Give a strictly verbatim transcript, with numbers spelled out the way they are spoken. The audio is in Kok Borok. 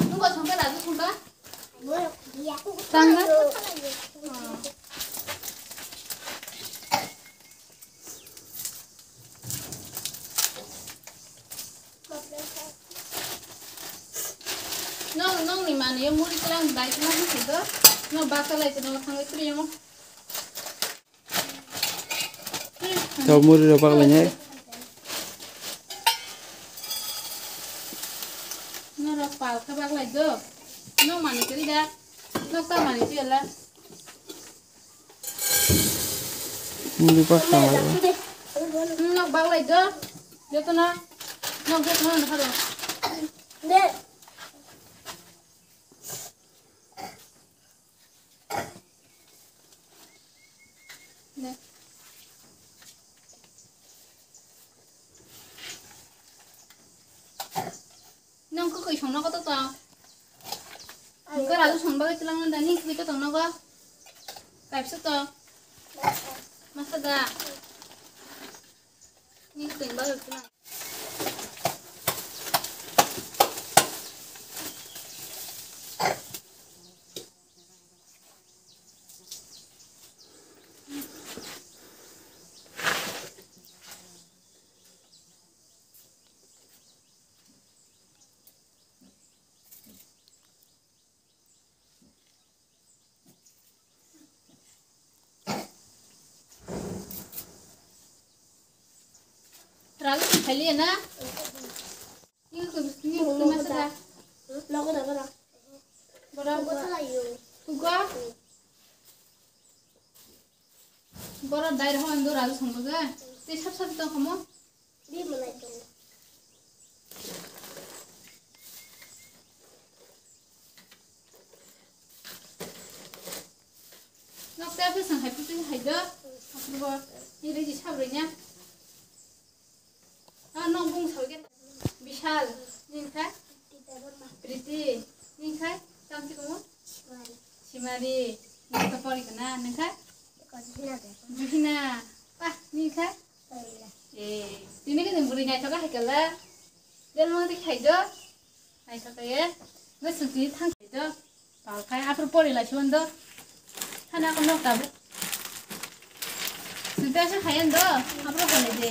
Nung kok songkha, Raju songkha? Songkha? Nong, nong ni mani yo muri kelang dai kena sih do. Nong baksa lai te nong thangwi turi yamo. Tau muri rok baklai nai. Norok pal khe baklai do. Nok mani kwrwi da. Nok ta mani kwrwi la. Muri baksa lai. Nok baklai do. Jotono. Nok jotono nang pharo. Nang kwkhwi songno koto to. Nang kwrwi song bagwi twlang nang da, nini kwkhwi to tongno go. Kaisa to. Masa da. Nini kwkhwi bagwi twlang. Ralo ni khali na? Ni ko, ni ko masa da. Logo da bara. Bara. Logo da yo. Tuga. Bara dai ho ando ralo songbo ga. Te sap sap to komo. Di malai to. Nok te aphi sang hai putu hai do. Aphi bo. Ni reji sab renya. Ah, nong bung sao ge. Bishal, nini khai? Priti, nini khai? Tang si kumu? Simari, nini to pori kana, nini khai? Juhina. Pa, nini khai? Eh, tini ke nini buri nyai thoka hai kala. Del mang dik hai do. Hai thoka ye. Ngai sung tini thang hai do. Pal khai, aphuru pori lai si uan do. Hana ko nok tabuk. Sung te asa khai uan do. Aphuru pori lai de.